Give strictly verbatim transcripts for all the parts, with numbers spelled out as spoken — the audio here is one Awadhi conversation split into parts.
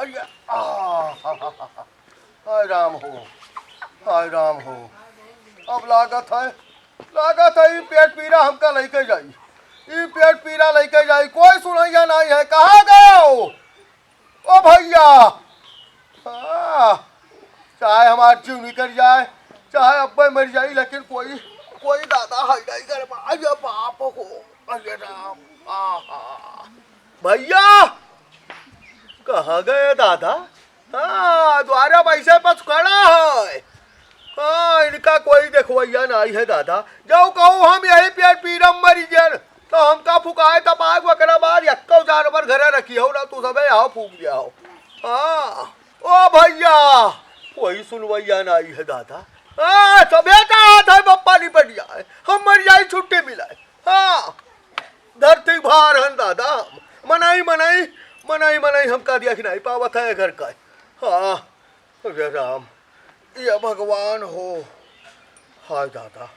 आ, हाय राम हो, हाय राम हो। अब लागत है, लागत है, ई पेट पीरा हमका लइके जाई, ई पेट पीरा लइके जाई। कोई सुनैया नहीं है, कहाँ गए हो? ओ भैया, हाँ, चाहे हमार जीव निकल जाए, चाहे अब्बे मर जाई, लेकिन कोई, कोई दादा है नहीं घर में। अरे बाप हो, अरे राम, आहा। भैया, कहाँ गए दादा? हाँ, द्वारा बैसे बस खड़ा है। हाँ, इनका कोई देखवैया नहीं है दादा। जाओ कहूँ हम यही पेट पीरा मरी गए, तो हमका फुकाए तब आग वकरा बाद यक्को जानवर घरे रखी हो ना, तू सबे यहाँ फूक दिया हो। हाँ, ओ भैया, कोई सुनवैया नहीं है दादा। हाँ, सबे चाहत है बप्पा नहीं बढ़िया है, हम मर जाए छुट्टी मिलाए। हाँ, धरती भार हन दादा, मनई, मनई, मनई, मनई हमका दिया कि नहीं पावत है घर का। हाँ, अरे राम, ये भगवान हो, हाय दादा,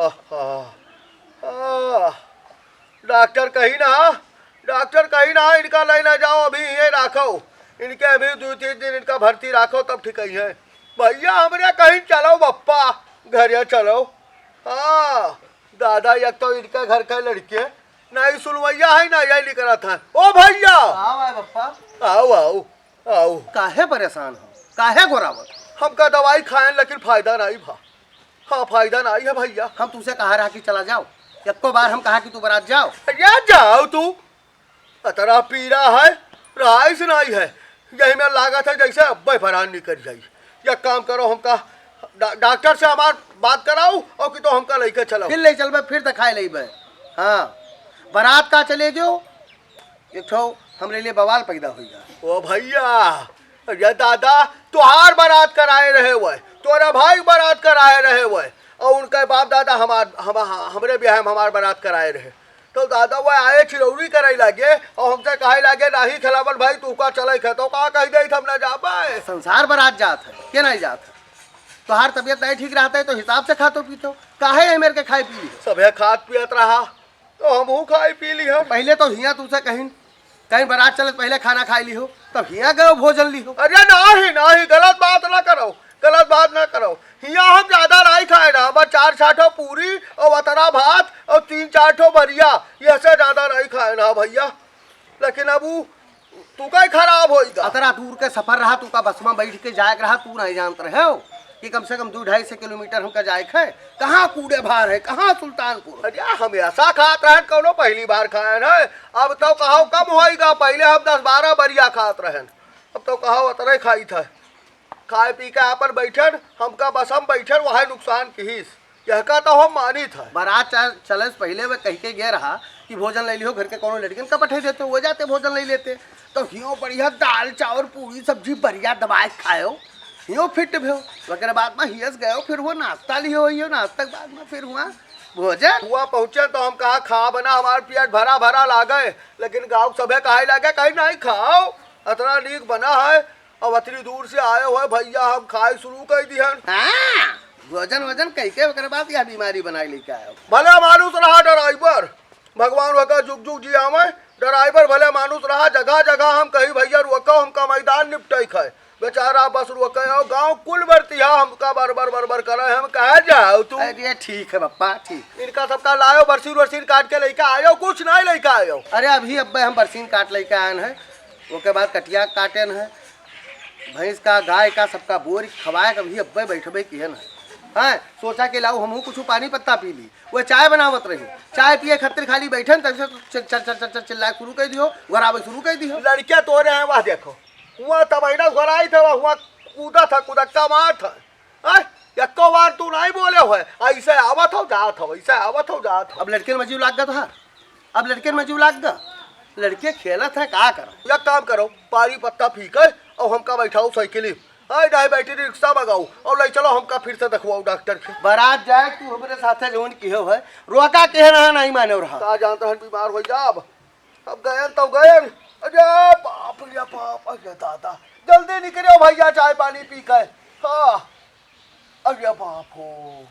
आहा, आह, डॉक्टर कही ना, डॉक्टर कही ना, इनका ले ना जाओ, अभी ये राखो, इनके अभी दो तीन दिन इनका भर्ती राखो, तब ठीक ही है। भैया, हमरे कहीं चलो बप्पा, घरे चलो। हाँ, दादा, एक तो इनका घर का लड़के, ना ही सुनवैया है, ना यही निकला था। ओ भैया! का है बप्पा? आओ, आओ, आओ। काहे परेशान हो? काहे गोरावत? हमका दवाई खाएन, लेकिन फायदा नहीं भा। हाँ, फायदा नहीं है भैया। हम तुमसे कहा रहा कि चला जाओ, एको बार हम कहा कि तू बरात जाओ। अरे जाओ तू, अतरा पीरा है, राइस नहीं है, यही में लागत है जैसे अब्बे फरान निकल जाई। या काम करो, हमका डा-, डॉक्टर से हमार बात कराओ और कि तो हमका लेके चलो। फिर ले चलबे, फिर दिखाए लेबे। हाँ, बरात का चले गयो, एक ठो हमरे लिए बवाल पैदा होइगा। ओ भैया, अरे दादा, तोहार बारात कराए रहे हुए, तोरा भाई बारात कराए रहे हुए, और उनके बाप दादा हमार, हम, हमरे ब्याह में हमार बारात कराए रहे। तो दादा वो आए चिरौरी करे लागे और हमसे कहे लागे, "नहीं खिलावन भाई, तू का चले खे?" तो का कह दे, "हम ना जा पाए।" संसार बारात जात है, के नहीं जात है? तोहार तबीयत नहीं ठीक रहता है तो हिसाब से खातो पीतो, काहे है मेरे के खाए पी? सभे खात पियत रहा, तो हमहू खाई पी लिहन। पहिले तो हियाँ तुमसे कहिन, कहीं बारात चलत पहिले खाना खाई लिहो, तब हियाँ गयो भोजन लिहो। अरे नाही, नाही, गलत बात ना करो, गलत बात ना करो। हियाँ हम ज्यादा नाही खाए ना, बस चार छह ठो पूरी और अतरा भात और तीन चार ठो बरिया, ये से ज्यादा नाही खाए ना भैया। लेकिन अब उ तू का ही खराब होइगा। अतरा दूर के सफर रहा, तू का बस में बैठ के जाए के रहा, तू नहीं जानत रहे हो कि कम से कम दो ढाई सौ किलोमीटर हमका जाए के है। कहाँ कूड़े भार है, कहाँ सुल्तानपुर? अरे हम ऐसा खात रहन, कौनो पहली बार खाए है। अब तो कहो कम होइगा, पहले हम दस बारह बरिया खात रहन, अब तो कहो अतरे खाई था। खाए पी के आपन बैठन, हमका बस हम बैठन, वह नुकसान किहिस। यहका तो हम मानित है। बारात चा-, चले से पहिले वे कह के गए रहा कि भोजन ले लिहो, घर के कोनो लड़कन का पठे देते, वो जाते भोजन ले लेते। तो हियो बढ़िया दाल, चावल, पूरी, सब्जी बढ़िया दबाए के खायो, हियो फिट भयो। ओकरे बाद में हियस गयो, फिर वो नाश्ता लिहो, हियो नाश्ता के बाद में फिर हुआ भोजन। हुआ पहुँचे तो हम कहा, "खा बना, हमार पेट भरा भरा लागे," लेकिन गाँव के सभे कहे लागे, "कहीं नहीं खाओ, अतना नीक बना है।" अब अतनी दूर से आए हुए भैया, हम खाए शुरू कर दिहन। हाँ, भोजन वोजन कई के ओकरे बाद यह बीमारी बनाए लेके आयो। भले मानुस रहा ड्राइवर, भगवान वका जुग जुग जियावे। ड्राइवर भले मानुस रहा, जगह जगह हम कही, "भैया रुको, हमका मैदान निपटे के है।" बेचारा बस रुके और गाँव कुल बरतिया हमका बर बर बर बर करे, हम कहा जाओ तू। अरे ठीक है पप्पा, ठीक। इनका सबका लायो बरसीन वरसीन काट के लेके आयो, कुछ नहीं लेके आयो। अरे अभी अब्बे हम बरसीन काट लेके आए हैं, ओके बाद कटिया काटेन है, भैंस का, गाय का, सबका बोर खवाए के अभी अब्बे बैठबे किहन है। हाँ, सोचा के लाऊ हमहू कुछ पानी पत्ता पी ली। वो चाय बनावत रही, चाय पिए खातिर खाली बैठन, तब से चल, चल, चल, चल, चल, चिल्लाए शुरू कर दियो, घरावे शुरू कर दियो। लड़के तोरे हैं, वह देखो, हुआ तबैना घराई था, वह हुआ कूदा था, कुदक्का मार था। हैं? एको बार तू नहीं बोले हो, ऐसे आवत हो, जात हो, ऐसे आवत हो, जात हो। अब लड़के में जीव लाग गया था, अब लड़के में जीव लाग गया, लड़के खेलत है, का करो? एक काम करो, पानी पत्ता पी कर और हमका बैठाओ साइकिल, आई नहीं बैटरी रिक्शा मंगाओ और ले चलो हमका फिर से देखवाओ डॉक्टर के। बारात जाए तू हमरे साथे जौन किहे है, रोका किहे रहा नहीं माने रहा। का जानता है बीमार हो जाब। अब गयन तो गयन। अरे बाप रे बाप, अरे दादा, जल्दी निकलो भैया, चाय पानी पी के। हाँ, अरे बाप हो।